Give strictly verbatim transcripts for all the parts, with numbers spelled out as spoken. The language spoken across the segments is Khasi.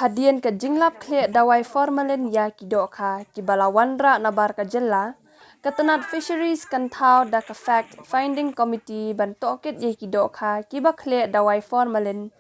Hadien ka jinglap khleh dawai formalin ïa ki dohkha kiba la wanrah nabar ka jylla, ka tnat Fisheries kan thaw da ka Fact Finding Committee ban tohkit ïa ki dohkha kiba khleh dawai formalin.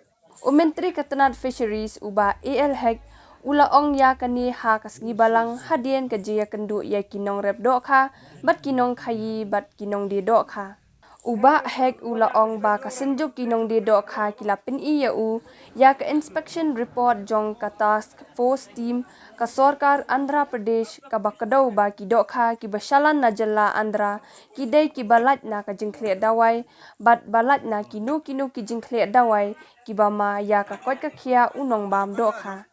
U Myntri ka tnat Fisheries u Bah A L Hek u la ong ïa kane ha ka sngi Balang hadien ka jingïakynduh ïa ki nongrep dohkha bad ki nongkhaïi bad ki nongdie dohkha. U Bah Hek u la ong ba ka synjuk ki nongdie dohkha ki la pyni ïa u ïa ka inspection report jong ka task force team ka sorkar Andhra Pradesh kaba kdew ba ki dohkha kiba shalan na jylla Andhra ki dei kiba lait na ka jingkhleh dawai bad ba lait na kino kino ki jingkhleh dawai kiba ma ïa ka koit ka khiah u nongbam dohkha.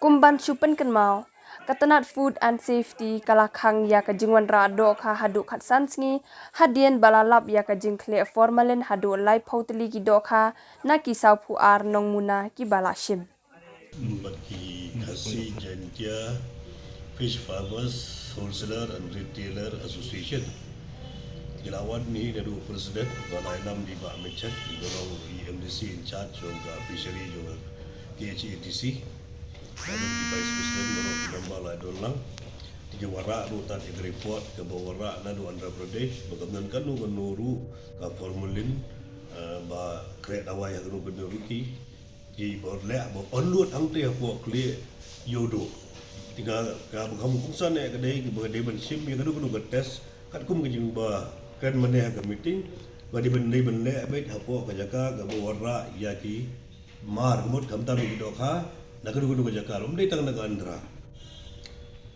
Kum ban shu pynkynmaw, ka tnat Food and Safety ka la khang ïa ka jingwanrah dohkha haduh khatsan sngi hadien ba la lap ïa ka jingkhleh formalin haduh laiphew tylli ki dohkha na ki sawphew ar nongmuna kiba la shim. Bad ki Khasi Jaintia Fish Farmers Wholesaler and Retailer Association. Ki la wan hi naduh President, ba la ïalam da i Bah Mynshem, i ba long i M D C in charge jong ka fishery jong ka K H A D C. Bad ki Vice President baroh ki member la don lang. Te ki wanrah ruh tad ïa ka report kaba wanrah naduh Andhra Pradesh, ba kam don kano kano ruh ka formalin, eh, ba khleh dawai ha kano kano ruh ki. Ki ba leh ba onload hangtei hapoh Khleh Ïewduh. Te ka, kaba kham kongsan eh ka dei, kaba dei ban shim ïa kano kano ka test, katkum ka jingba kren mynne ha ka meeting, ba dei ban, dei ban leh beit hapoh ka jaka kaba wanrah ïa ki mar, ka mut khamtam ïa ki dohkha na kano kano ka jaka, ym dei tang na ka Andhra.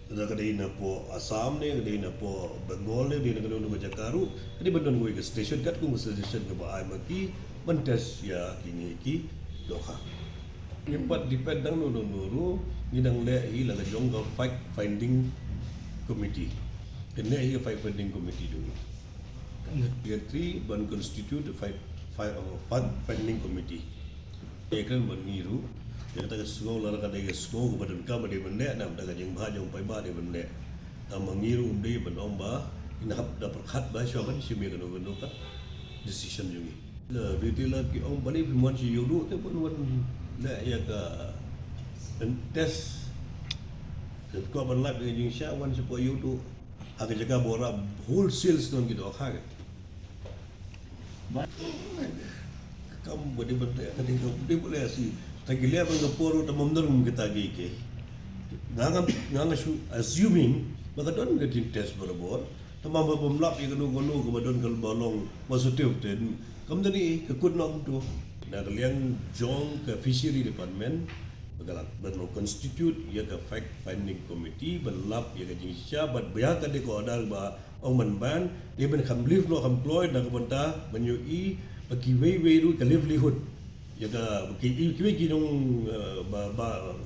Lada ka dei napoh Assam ne, ka dei napoh Bengal ne, ka dei na kano kano ka jaka ruh, ka dei ban don kawei ka station, katkum ka station kaba ai ma ki ban test ïa kine ki dohkha. Ngim pat depend tang na uno uno ruh, ngi dang leh hi la ka jong ka fact finding committee. Kan leh hi ka fact finding committee jong ngi. Secretary ban constitute fact, fact, fact finding committee. Te kan ban ngi ruh, ïa kata ka sngew lada ka dei ka sngew kaba donkam ba dei ban leh, namar da ka jingbha jong paidbah dei ban leh. Tang ma ngi ruh ym dei ban ong ba ngin hap da pyrkhat ba shuwa ban shim ïa kano kano ka decision jong ngi. Lada retailer ki ong balei phim wan sha Ïewduh te ban wan leh ïa ka test. Te ko ban lap ïa ka jingshisha wan shapoh Ïewduh. Ha ka jaka ba wanrah wholesale sdang ki dohkha ka. Kam ba dei ban leh, ka dei ka dei ba leh shi. Te ki leh ban ka por ruh te ym don kum kita ki ki. Nga nga nga nga shu assuming ba ka don ka jing test barabor. Te ma ba bym lap ïa kano kano kaba don kaba long positive te kam don ei, ka kut noh kumto. Na ka liang jong ka fishery department ba ka la ban constitute ïa ka fact finding committee ban lap ïa ka jingshisha bad ba ïa ka dei ka order ba ong ban ban, dei ban kham lift noh kham kloi na ka bynta ban ïohi ba kiwei wei ruh ka livelihood. Ïa ka ba ki, kiwei ki nong, eh, ba, ba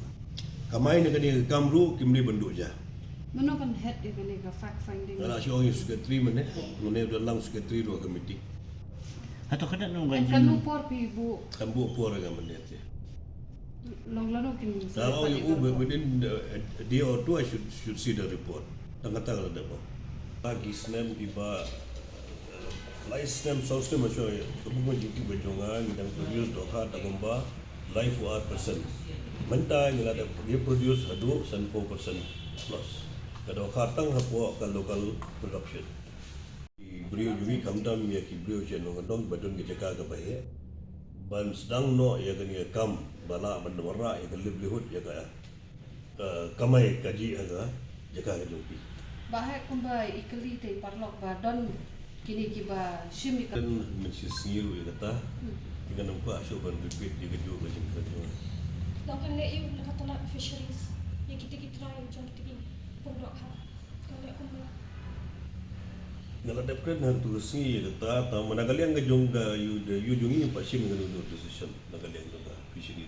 kamai na kane ka kam ruh kim dei ban duh ja. Mano kan head ïa kane ka fact finding? Nga la shu ong ïa secretary mynne, mynne u don lang secretary ruh ha ka meeting. Hato ka dang nong. And kan ganjing. Kano por phi buh? Kan buh por ïa ka mynne te. Long lano kin. Sa ong ïa u, within, uh, a day or two I should, should see the report. Tang kata ka la dep. Ba ki snem kiba, uh, lai snem, saw snem, ma shu ïa ka buh ma jingtip ba jong nga, ngi dang produce dohkha tang kumba laiphew ar percent. Mynta ngi la dep ngi produce haduh sanphew percent plus. Ka dohkha tang hapoh ka local production. Ki briew jong ngi khamtam ïa ki briew sha nongkyndong ba don ka jaka kaba heh ban sdang noh ïa kane ka kam ba lah ban wanrah ïa ka livelihood ïa ka, eh, kamai kajih ha ka jaka ka jong ki. Ba heh kumba i kylli te i paralok ba don kine kiba shim ïa ka. Don mynshi sngi ruh ïa kata. Hmm. Te ngam kwah shuh ban repeat ïa kajuh ka jingkren jong nga. Lada kan leh ïa u na ka tnat fisheries ïa kita ki trai jong kita ki pung dohkha. Nga la dep kren ha katu ka sngi ïa kata, tang ma na ka liang ka jong ka ïew, ïew jong ngi ngim pat shim kano kano decision na ka liang jong ka fishery.